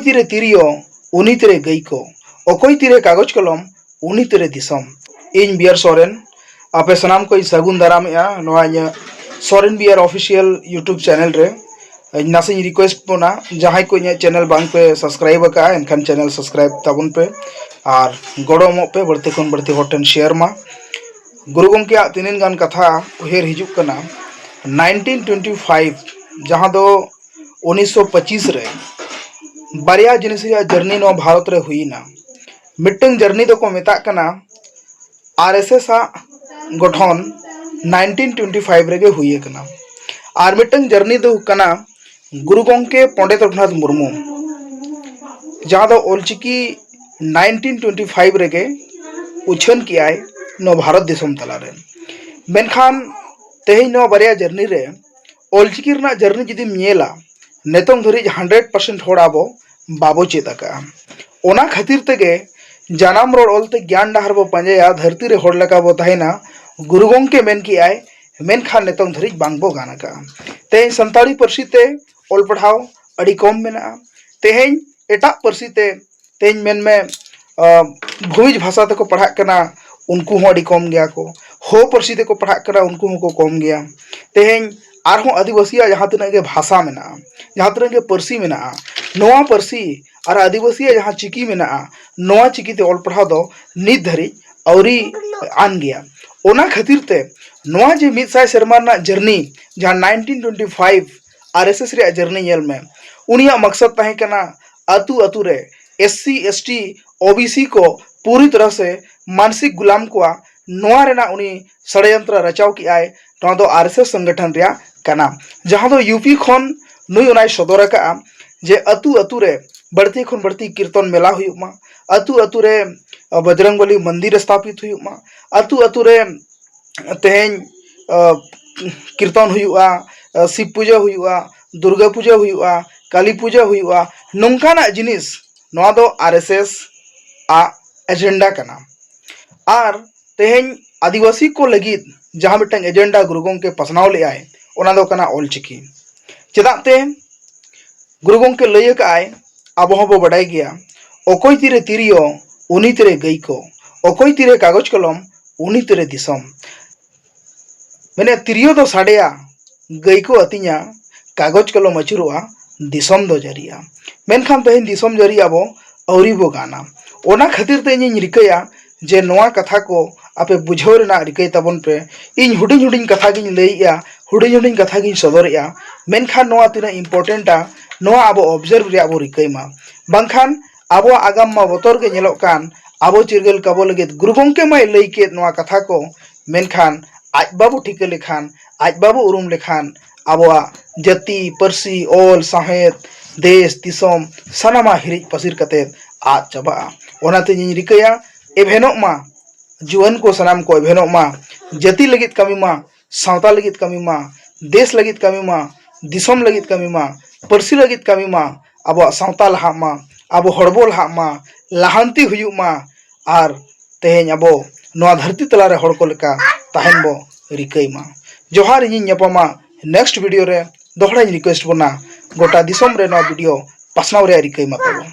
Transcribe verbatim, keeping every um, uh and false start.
ᱛᱤᱨᱮ ᱛᱤᱨᱭᱳ, ᱩᱱᱤ ᱛᱤᱨᱮ ᱜᱟᱹᱭ ᱠᱚ, ᱚᱠᱚᱭ ᱛᱤᱨᱮ ᱠᱟᱜᱚᱡᱽ ᱠᱚᱞᱚᱢ, ᱩᱱᱤ ᱛᱤᱨᱮ ᱫᱤᱥᱚᱢ᱾ ᱤᱧ ᱵᱤᱭᱟᱨ ᱥᱚᱨᱮᱱ ᱟᱯᱮ ᱥᱟᱱᱟᱢ ᱠᱚᱧ ᱥᱟᱹᱜᱩᱱ ᱫᱟᱨᱟᱢᱮᱜᱼᱟ ᱱᱚᱣᱟ ᱤᱧᱟᱹᱜ Soren beer official YouTube channel ᱨᱮ᱾ ᱤᱧ ᱱᱟᱥᱮᱧ ᱨᱤᱠᱩᱭᱮᱥᱴ ᱵᱚᱱᱟ, ᱡᱟᱦᱟᱸᱭ ᱠᱚ ᱤᱧᱟᱹᱜ ᱪᱮᱱᱮᱞ ᱵᱟᱝ ᱯᱮ ᱥᱟᱵᱥᱠᱨᱟᱭᱤᱵ ᱟᱠᱟᱫᱼᱟ, ᱮᱱᱠᱷᱟᱱ ᱪᱮᱱᱮᱞ ᱥᱟᱵᱥᱠᱨᱟᱭᱤᱵ ᱛᱟᱵᱚᱱ ᱯᱮ ᱟᱨ ᱜᱚᱲᱚ ᱮᱢᱚᱜ ᱯᱮ ᱵᱟᱹᱲᱛᱤ ᱠᱷᱚᱱ ᱵᱟᱹᱲᱛᱤ ᱦᱚᱲ ᱴᱷᱮᱱ ᱥᱮᱭᱟᱨ ᱢᱟ᱾ ᱜᱩᱨᱩ ᱜᱚᱢᱠᱮᱭᱟᱜ ᱛᱤᱱᱟᱹᱝ ᱜᱟᱱ ᱠᱟᱛᱷᱟ ᱩᱭᱦᱟᱹᱨ ᱦᱤᱡᱩᱜ ᱠᱟᱱᱟ, ᱱᱟᱭᱤᱱᱴᱤᱱ ᱴᱩᱭᱮᱱᱴᱤ ᱯᱷᱟᱭᱤᱵᱷ, ᱡᱟᱦᱟᱸ ᱫᱚ ᱩᱱᱤᱥᱥᱚ ᱯᱚᱸᱪᱤᱥ ᱨᱮ ᱵᱟᱨᱭᱟ ᱡᱤᱱᱤᱥ ᱨᱮᱭᱟᱜ ᱡᱟᱹᱨᱱᱤ ᱱᱚᱣᱟ ᱵᱷᱟᱨᱚᱛ ᱨᱮ ᱦᱩᱭᱮᱱᱟ᱾ ᱢᱤᱫᱴᱟᱝ ᱡᱟᱹᱨᱱᱤ ᱫᱚᱠᱚ ᱢᱮᱛᱟᱜ ᱠᱟᱱᱟ ᱟᱨ ᱮᱥ ᱮᱥ ᱟᱜ ᱜᱚᱴᱷᱚᱱ ᱱᱟᱭᱤᱱᱴᱤᱱ ᱴᱩᱭᱮᱱᱴᱤ ᱯᱷᱟᱭᱤᱵᱷ ᱨᱮᱜᱮ ᱦᱩᱭ ᱟᱠᱟᱱᱟ᱾ ᱟᱨ ᱢᱤᱫᱴᱟᱝ ᱡᱟᱹᱨᱱᱤ ᱫᱚ ᱠᱟᱱᱟ ᱜᱩᱨᱩ ᱜᱚᱢᱠᱮ ᱯᱚᱱᱰᱤᱛ ᱨᱚᱜᱷᱩᱱᱟᱛᱷ ᱢᱩᱨᱢᱩ, ᱡᱟᱦᱟᱸ ᱫᱚ ᱚᱞᱪᱤᱠᱤ ᱱᱟᱭᱤᱱᱴᱤᱱ ᱴᱩᱭᱮᱱᱴᱤ ᱯᱷᱟᱭᱤᱵᱷ ᱨᱮᱜᱮ ᱩᱪᱷᱟᱹᱱ ᱠᱮᱜᱼᱟᱭ ᱱᱚᱣᱟ ᱵᱷᱟᱨᱚᱛ ᱫᱤᱥᱚᱢ ᱛᱟᱞᱟᱨᱮ᱾ ᱢᱮᱱᱠᱷᱟᱱ ᱛᱮᱦᱮᱧ ᱱᱚᱣᱟ ᱵᱟᱨᱭᱟ ᱡᱟᱹᱨᱱᱤ ᱨᱮ, ᱚᱞᱪᱤᱠᱤ ᱨᱮᱱᱟᱜ ᱡᱟᱹᱨᱱᱤ ᱡᱩᱫᱤᱢ ᱧᱮᱞᱟ, ᱱᱤᱛᱚᱝ ᱫᱷᱟᱹᱨᱤᱡ ᱦᱟᱱᱰᱨᱮᱰ ᱯᱟᱨᱥᱮᱱᱴ ᱦᱚᱲ ᱟᱵᱚ ᱵᱟᱵᱚ ᱪᱮᱫ ᱟᱠᱟᱫᱼᱟ᱾ ᱚᱱᱟ ᱠᱷᱟᱹᱛᱤᱨ ᱛᱮᱜᱮ ᱡᱟᱱᱟᱢ ᱨᱚᱲ ᱚᱞᱛᱮ ᱜᱮᱭᱟᱱ ᱰᱟᱦᱟᱨ ᱵᱚ ᱯᱟᱸᱡᱟᱭᱟ, ᱫᱷᱟᱹᱨᱛᱤ ᱨᱮ ᱦᱚᱲ ᱞᱮᱠᱟ ᱵᱚ ᱛᱟᱦᱮᱱᱟ, ᱜᱩᱨᱩ ᱜᱚᱢᱠᱮ ᱢᱮᱱ ᱠᱮᱜᱼᱟᱭ, ᱢᱮᱱᱠᱷᱟᱱ ᱱᱤᱛᱚᱝ ᱫᱷᱟᱹᱨᱤᱡ ᱵᱟᱝ ᱵᱚ ᱜᱟᱱ ᱟᱠᱟᱫᱼᱟ᱾ ᱛᱮᱦᱮᱧ ᱥᱟᱱᱛᱟᱲᱤ ᱯᱟᱹᱨᱥᱤ ᱛᱮ ᱚᱞ ᱯᱟᱲᱦᱟᱣ ᱟᱹᱰᱤ ᱠᱚᱢ ᱢᱮᱱᱟᱜᱼᱟ᱾ ᱛᱮᱦᱮᱧ ᱮᱴᱟᱜ ᱯᱟᱹᱨᱥᱤ ᱛᱮ, ᱛᱮᱦᱮᱧ ᱢᱮᱱᱢᱮ, ᱟᱸ, ᱵᱷᱩᱢᱤᱡᱽ ᱵᱷᱟᱥᱟ ᱛᱮᱠᱚ ᱯᱟᱲᱦᱟᱜ ᱠᱟᱱᱟ, ᱩᱱᱠᱩ ᱦᱚᱸ ᱟᱹᱰᱤ ᱠᱚᱢ ᱜᱮᱭᱟ ᱠᱚ᱾ ᱦᱳ ᱯᱟᱹᱨᱥᱤ ᱛᱮᱠᱚ ᱯᱟᱲᱦᱟᱜ ᱠᱟᱱᱟ, ᱩᱱᱠᱩ ᱦᱚᱸᱠᱚ ᱠᱚᱢ ᱜᱮᱭᱟ᱾ ᱛᱮᱦᱮᱧ ᱟᱨᱦᱚᱸ ᱟᱹᱫᱤᱵᱟᱹᱥᱤᱭᱟᱜ ᱡᱟᱦᱟᱸ ᱛᱤᱱᱟᱹᱜ ᱜᱮ ᱵᱷᱟᱥᱟ ᱢᱮᱱᱟᱜᱼᱟ, ᱡᱟᱦᱟᱸ ᱛᱤᱱᱟᱹᱜ ᱜᱮ ᱯᱟᱹᱨᱥᱤ ᱢᱮᱱᱟᱜᱼᱟ, ᱱᱚᱣᱟ ᱯᱟᱹᱨᱥᱤ ᱟᱨ ᱟᱹᱫᱤᱵᱟᱹᱥᱤᱭᱟᱜ ᱡᱟᱦᱟᱸ ᱪᱤᱠᱤ ᱢᱮᱱᱟᱜᱼᱟ, ᱱᱚᱣᱟ ᱪᱤᱠᱤ ᱛᱮ ᱚᱞ ᱯᱟᱲᱦᱟᱣ ᱫᱚ ᱱᱤᱛ ᱫᱷᱟᱹᱨᱤᱡ ᱟᱹᱣᱨᱤ ᱟᱱ ᱜᱮᱭᱟ᱾ ᱚᱱᱟ ᱠᱷᱟᱹᱛᱤᱨ ᱛᱮ ᱱᱚᱣᱟ ᱡᱮ ᱢᱤᱫ ᱥᱟᱭ ᱥᱮᱨᱢᱟ ᱨᱮᱱᱟᱜ ᱡᱟᱹᱨᱱᱤ, ᱡᱟᱦᱟᱸ ᱱᱟᱭᱤᱱᱴᱤᱱ ᱴᱩᱭᱮᱱᱴᱤ ᱯᱷᱟᱭᱤᱵᱷ ᱟᱨ ᱮᱥ ᱮᱥ ᱨᱮᱭᱟᱜ ᱡᱟᱹᱨᱱᱤ ᱧᱮᱞ ᱢᱮ, ᱩᱱᱤᱭᱟᱜ ᱢᱚᱠᱥᱚᱫ ᱛᱟᱦᱮᱸ ᱠᱟᱱᱟ ᱟᱹᱛᱩ ᱟᱹᱛᱩ ᱨᱮ S C, S T, O B C ᱠᱚ ᱯᱩᱨᱤ ᱛᱚᱨᱟ ᱥᱮ ᱢᱟᱱᱥᱤᱠ ᱜᱩᱞᱟᱢ ᱠᱚᱣᱟ, ᱱᱚᱣᱟ ᱨᱮᱱᱟᱜ ᱩᱱᱤ ᱥᱚᱲᱭᱚᱱᱛᱨᱚ ᱨᱟᱪᱟᱣ ᱠᱮᱜᱼᱟᱭ᱾ ᱱᱚᱣᱟ ᱫᱚ ᱟᱨ ᱮᱥ ᱮᱥ ᱥᱚᱝᱜᱚᱴᱷᱚᱱ ᱨᱮᱭᱟᱜ ᱠᱟᱱᱟ, ᱡᱟᱦᱟᱸ ᱫᱚ ᱭᱩ ᱯᱤ ᱠᱷᱚᱱ ᱱᱩᱭ ᱚᱱᱟᱭ ᱥᱚᱫᱚᱨ ᱟᱠᱟᱫᱼᱟ ᱡᱮ ᱟᱹᱛᱩ ᱟᱹᱛᱩ ᱨᱮ ᱵᱟᱹᱲᱛᱤ ᱠᱷᱚᱱ ᱵᱟᱹᱲᱛᱤ ᱠᱤᱨᱛᱚᱱ ᱢᱮᱞᱟ ᱦᱩᱭᱩᱜ ᱢᱟ, ᱟᱹᱛᱩ ᱟᱹᱛᱩ ᱨᱮ ᱵᱚᱡᱨᱚᱝ ᱵᱚᱞᱤ ᱢᱚᱱᱫᱤᱨ ᱥᱛᱷᱟᱯᱤᱛ ᱦᱩᱭᱩᱜ ᱢᱟ, ᱟᱹᱛᱩ ᱟᱹᱛᱩ ᱨᱮ ᱛᱮᱦᱮᱧ, ᱟᱸ, ᱠᱤᱨᱛᱚᱱ ᱦᱩᱭᱩᱜᱼᱟ, ᱟᱸ, ᱥᱤᱵ ᱯᱩᱡᱟᱹ ᱦᱩᱭᱩᱜᱼᱟ, ᱫᱩᱨᱜᱟᱹ ᱯᱩᱡᱟᱹ ᱦᱩᱭᱩᱜᱼᱟ, ᱠᱟᱞᱤ ᱯᱩᱡᱟᱹ ᱦᱩᱭᱩᱜᱼᱟ, ᱱᱚᱝᱠᱟᱱᱟᱜ ᱡᱤᱱᱤᱥ, ᱱᱚᱣᱟ ᱫᱚ ᱟᱨ ᱮᱥ ᱮᱥ ᱟᱜ ᱮᱡᱮᱱᱰᱟ ᱠᱟᱱᱟ᱾ ᱟᱨ ᱛᱮᱦᱮᱧ ᱟᱹᱫᱤᱵᱟᱹᱥᱤ ᱠᱚ ᱞᱟᱹᱜᱤᱫ ᱡᱟᱦᱟᱸ ᱢᱤᱫᱴᱟᱝ ᱮᱡᱮᱱᱰᱟ ᱜᱩᱨᱩ ᱜᱚᱢᱠᱮ ᱯᱟᱥᱱᱟᱣ ᱞᱮᱜᱼᱟᱭ, ᱚᱱᱟ ᱫᱚ ᱠᱟᱱᱟ ᱚᱞᱪᱤᱠᱤ᱾ ᱪᱮᱫᱟᱜ ᱛᱮ ᱜᱩᱨᱩ ᱜᱚᱢᱠᱮ ᱞᱟᱹᱭ ᱟᱠᱟᱫᱼᱟᱭ, ᱟᱵᱚ ᱦᱚᱸᱵᱚ ᱵᱟᱰᱟᱭ ᱜᱮᱭᱟ, ᱚᱠᱚᱭ ᱛᱤᱨᱮ ᱛᱤᱨᱭᱳ, ᱩᱱᱤ ᱛᱤᱨᱮ ᱜᱟᱹᱭ ᱠᱚ, ᱚᱠᱚᱭ ᱛᱤᱨᱮ ᱠᱟᱜᱚᱡᱽ ᱠᱚᱞᱚᱢ, ᱩᱱᱤ ᱛᱤᱨᱮ ᱫᱤᱥᱚᱢ᱾ ᱢᱮᱱᱮᱫ, ᱛᱤᱨᱭᱳ ᱫᱚ ᱥᱟᱰᱮᱭᱟ, ᱜᱟᱹᱭ ᱠᱚ ᱟᱹᱛᱤᱧᱟ, ᱠᱟᱜᱚᱡᱽ ᱠᱚᱞᱚᱢ ᱟᱹᱪᱩᱨᱚᱜᱼᱟ, ᱫᱤᱥᱚᱢ ᱫᱚ ᱡᱟᱹᱨᱤᱜᱼᱟ᱾ ᱢᱮᱱᱠᱷᱟᱱ ᱛᱮᱦᱮᱧ ᱫᱤᱥᱚᱢ ᱡᱟᱹᱨᱤ ᱟᱵᱚ ᱟᱹᱣᱨᱤ ᱵᱚ ᱜᱟᱱᱟ᱾ ᱚᱱᱟ ᱠᱷᱟᱹᱛᱤᱨ ᱛᱮ ᱤᱧᱤᱧ ᱨᱤᱠᱟᱹᱭᱟ ᱡᱮ ᱱᱚᱣᱟ ᱠᱟᱛᱷᱟ ᱠᱚ ᱟᱯᱮ ᱵᱩᱡᱷᱟᱹᱣ ᱨᱮᱱᱟᱜ ᱨᱤᱠᱟᱹᱭ ᱛᱟᱵᱚᱱ ᱯᱮ᱾ ᱤᱧ ᱦᱩᱰᱤᱧ ᱦᱩᱰᱤᱧ ᱠᱟᱛᱷᱟ ᱜᱤᱧ ᱞᱟᱹᱭᱮᱜᱼᱟ, ᱦᱩᱰᱤᱧ ᱦᱩᱰᱤᱧ ᱠᱟᱛᱷᱟ ᱜᱤᱧ ᱥᱚᱫᱚᱨᱮᱜᱼᱟ, ᱢᱮᱱᱠᱷᱟᱱ ᱱᱚᱣᱟ ᱛᱤᱱᱟᱹᱜ important ᱟ, ᱱᱚᱣᱟ ᱟᱵᱚ observe ᱨᱮᱭᱟᱜ ᱵᱚ ᱨᱤᱠᱟᱹᱭ ᱢᱟ᱾ ᱵᱟᱝᱠᱷᱟᱱ ᱟᱵᱚᱣᱟᱜ ᱟᱜᱟᱢ ᱢᱟ ᱵᱚᱛᱚᱨ ᱜᱮ ᱧᱮᱞᱚᱜ ᱠᱟᱱ᱾ ᱟᱵᱚ ᱪᱤᱨᱜᱟᱹᱞ ᱠᱟᱵᱚ ᱞᱟᱹᱜᱤᱫ ᱜᱩᱨᱩ ᱜᱚᱢᱠᱮ ᱢᱟᱭ ᱞᱟᱹᱭ ᱠᱮᱫ ᱱᱚᱣᱟ ᱠᱟᱛᱷᱟ ᱠᱚ, ᱢᱮᱱᱠᱷᱟᱱ ᱟᱡ ᱵᱟᱵᱚ ᱴᱷᱤᱠᱟᱹ ᱞᱮᱠᱷᱟᱱ, ᱟᱡ ᱵᱟᱵᱚ ᱩᱨᱩᱢ ᱞᱮᱠᱷᱟᱱ, ᱟᱵᱚᱣᱟᱜ ᱡᱟᱹᱛᱤ, ᱯᱟᱹᱨᱥᱤ, ᱚᱞ, ᱥᱟᱶᱦᱮᱫ, ᱫᱮᱥ, ᱫᱤᱥᱚᱢ, ᱥᱟᱱᱟᱢᱟᱜ ᱦᱤᱨᱤᱡ ᱯᱟᱹᱥᱤᱨ ᱠᱟᱛᱮ ᱟᱫ ᱪᱟᱵᱟᱜᱼᱟ᱾ ᱚᱱᱟᱛᱮ ᱤᱧᱤᱧ ᱨᱤᱠᱟᱹᱭᱟ, ᱮᱵᱷᱮᱱᱚᱜ ᱢᱟ, ᱡᱩᱣᱟᱹᱱ ᱠᱚ ᱥᱟᱱᱟᱢ ᱠᱚ ᱮᱵᱷᱮᱱᱚᱜ ᱢᱟ, ᱡᱟᱹᱛᱤ ᱞᱟᱹᱜᱤᱫ ᱠᱟᱹᱢᱤ ᱢᱟ, ᱥᱟᱶᱛᱟ ᱞᱟᱹᱜᱤᱫ ᱠᱟᱹᱢᱤ ᱢᱟ, ᱫᱮᱥ ᱞᱟᱹᱜᱤᱫ ᱠᱟᱹᱢᱤ ᱢᱟ, ᱫᱤᱥᱚᱢ ᱞᱟᱹᱜᱤᱫ ᱠᱟᱹᱢᱤ ᱢᱟ, ᱯᱟᱹᱨᱥᱤ ᱞᱟᱹᱜᱤᱫ ᱠᱟᱹᱢᱤ ᱢᱟ, ᱟᱵᱚᱣᱟᱜ ᱥᱟᱶᱛᱟ ᱞᱟᱦᱟᱜ ᱢᱟ, ᱟᱵᱚ ᱦᱚᱲ ᱵᱚ ᱞᱟᱦᱟᱜ ᱢᱟ, ᱞᱟᱦᱟᱱᱛᱤ ᱦᱩᱭᱩᱜ ᱢᱟ, ᱟᱨ ᱛᱮᱦᱮᱧ ᱟᱵᱚ ᱱᱚᱣᱟ ᱫᱷᱟᱹᱨᱛᱤ ᱛᱟᱞᱟᱨᱮ ᱦᱚᱲ ᱠᱚ ᱞᱮᱠᱟ ᱛᱟᱦᱮᱱ ᱵᱚ ᱨᱤᱠᱟᱹᱭ ᱢᱟ᱾ ᱡᱚᱦᱟᱨ, ᱤᱧᱤᱧ ᱧᱟᱯᱟᱢᱟ next video ᱨᱮ᱾ ᱫᱚᱦᱲᱟᱧ request ᱵᱚᱱᱟ, ᱜᱚᱴᱟ ᱫᱤᱥᱚᱢ ᱨᱮ ᱱᱚᱣᱟ video ᱯᱟᱥᱱᱟᱣ ᱨᱮᱭᱟᱜ ᱨᱤᱠᱟᱹᱭ ᱢᱟ ᱛᱟᱵᱚᱱ᱾